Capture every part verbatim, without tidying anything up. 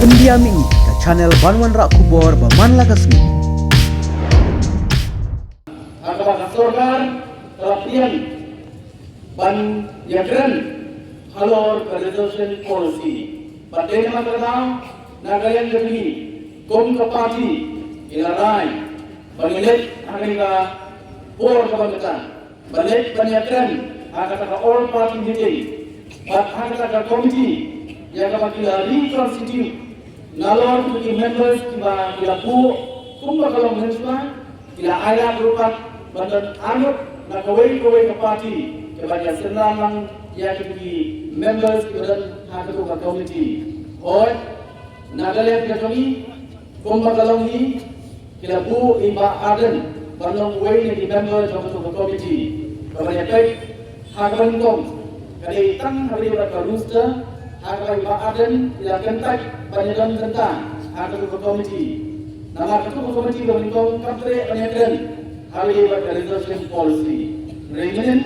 Pyndiam ïa ka channel ban wanrah khubor ba man la ka sngi. Ha kaba ka sorkar ka la pdiang ban ïakren halor ka reservation policy. Bad dei namar kata na ka liang ka jong ngi kum ka party ngi la rai ban ïaleit ha kane ka por kaba mynta. Ban leit ban ïakren ha kata ka all party meeting bad ha kata ka committee ïa kaba ki la reconstitute nalor kito ki members kiba ki la buh kumba ka long mynshuwa, ki la ailad ruh pat ban don arngut na kawei kawei ka party kiba ïasynran lang ïa kito ki members kiba don ha kata ka committee. Hooid, na ka liang ka jong ngi kumba ka long hi, ki la buh i Bah Ardent ban long uwei na ki member jong kata ka committee. Kaba ïa peit ha kaba nyngkong ka dei tang ha kaba ïa ka roster ha kaba i Bah Ardent i la kyntait ban ïadon bynta ha kata ka committee. Namar kata ka committee kaba nyngkong kam treh ban ïakren ha kaba ïa ka reservation policy. Hynrei mynnin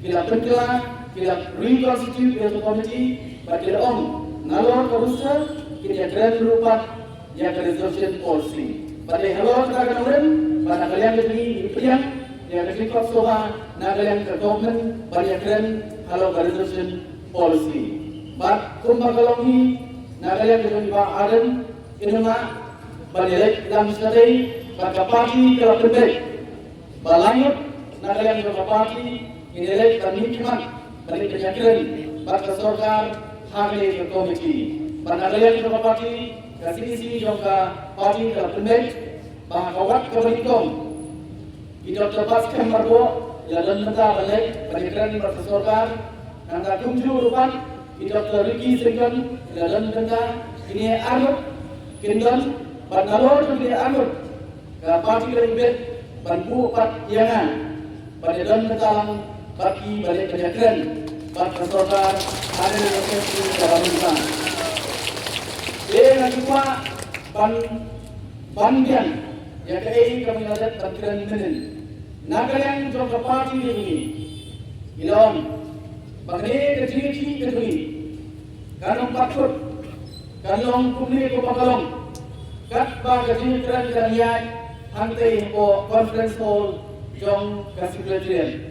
ki la pynkylla, ki la reconstitute ïa ka committee bad ki la ong nalor ka roster kin ïakren ruh pat ïa ka reservation policy. Bad dei halor kata ka nongrim ba na ka liang ka jong ngi ngi pdiang ïa ka jingkop sngewbha na ka liang ka government ban ïakren halor ka reservation policy. Bad kumba ka long hi na ka liang ka jong i Bah Ardent, i nongmah ban ïaleit lang shatei bad ka party ka la pynbeit ba la ngut na ka liang jong ka party ngin ïaleit ban mihkhmat ban leit ban ïakren bad ka sorkar ha kane ka committee. Bad na ka liang jong ka party, ka C E C jong ka party ka la pynbeit ba ha ka wad kaba nyngkong i Doctor Batskhem Myrboh i la don bynta ban leit ban ïakren bad ka sorkar. Nangta kumjuh ruh pat i Doctor Ricky Syngkon i la don bynta. Kine arngut kin don bad nalor jong kine arngut ka party ka la ïabit ban buh pat ïa nga ban ïadon bynta lang bad ki ban leit ban ïakren bad ka sorkar ha kane ka session kaba mynta. Te nga kwah ban ban biang ïa kaei kaba ngi la dep ban kren mynnin. Na ka liang jong ka party ka jong ngi, ngi la ong ba kane ka jingïakhih ka jong ngi kan long patkut, kan long kumne kumba ka long katba ka jingïakren kan ïaid hangtei hapoh conference hall jong ka Secretariat.